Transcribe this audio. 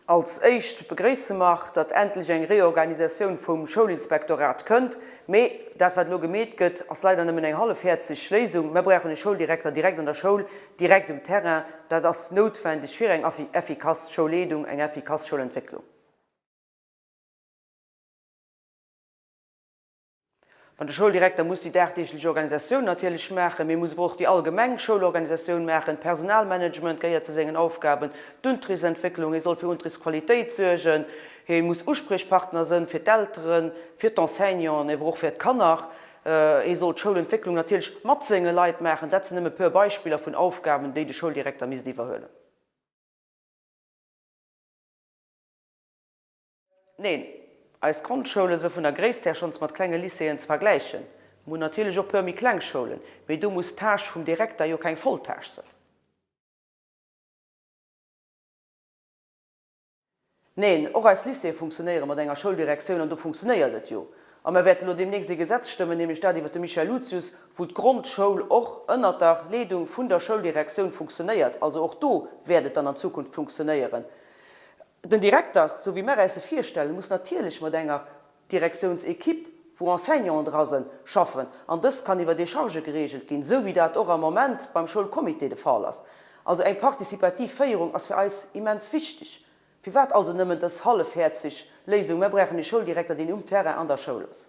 Als éischt begréisse mer, datt endlech eng Reorganisatioun vum Schoulinspektorat kënnt. Mee dat, wat elo gemeet gëtt, ass leider nëmmen eng hallefhäerzeg Léisung. Mer brauchen e Schouldirekter direkt an der Schoul, direkt um Terrain. Dat ass noutwendeg fir eng effikass Schoulleedung, eng effikass Schoulentwécklung. Mä de Schouldirekter muss déi dagdeeglech Organisatioun natierlech maachen, mee muss awer och déi allgemeng Schoulorganisatioun maachen, d'Personalmanagement gehéiert zu sengen Aufgaben, d'Unterrichtsentwécklung, hie soll fir Unterrichtsqualitéit suergen, hie muss Uspriechpartner sënn fir d'Elteren, fir d'Enseignanten, ewer och fir d'Kanner, hie soll d'Schoulentwécklung natierlech mat senge Leit maachen. Dat sinn nëmme e puer Beispiller vun Aufgaben, déi de Schouldirekter misst iwwerhuelen. Neen, eis Grondschoule se vun der Gréisst här schonns mat klenge Lycéeën ze vergläichen. Mir hunn natierlech och puer méi kleng Schoulen, mee do muss d'Tâche vum Direkter jo keng Volltâche sënn. Neen, och eis Lycéeë funktionéiere mat enger Schouldirektioun an do funktionéiert et jo. A mer wäerte lo deemnächst ee Gesetz stëmmen, nämlech dat iwwert de Michel Lucius, wou d'Grondschoul och ënnert der Leedung vun der Schouldirektioun funktionéiert. Also och do wäert et dann an Zukunft funktionéieren. Den Direkter, sou wéi mer äis e virstellen, muss natierlech mat enger Direktiounsequipe, wou Enseignanten dra sënn, schaffen. An dëst kann iwwer Déchargë geregelt ginn, sou wéi dat och am Moment beim Schoulcomité de Fall ass. Also eng participativ Féierung ass fir eis immens wichteg. Firwat also nëmmen dës hallefhäerzeg Léisung? Mer brauchen e Schouldirekter, deen um Terrain an der Schoul ass.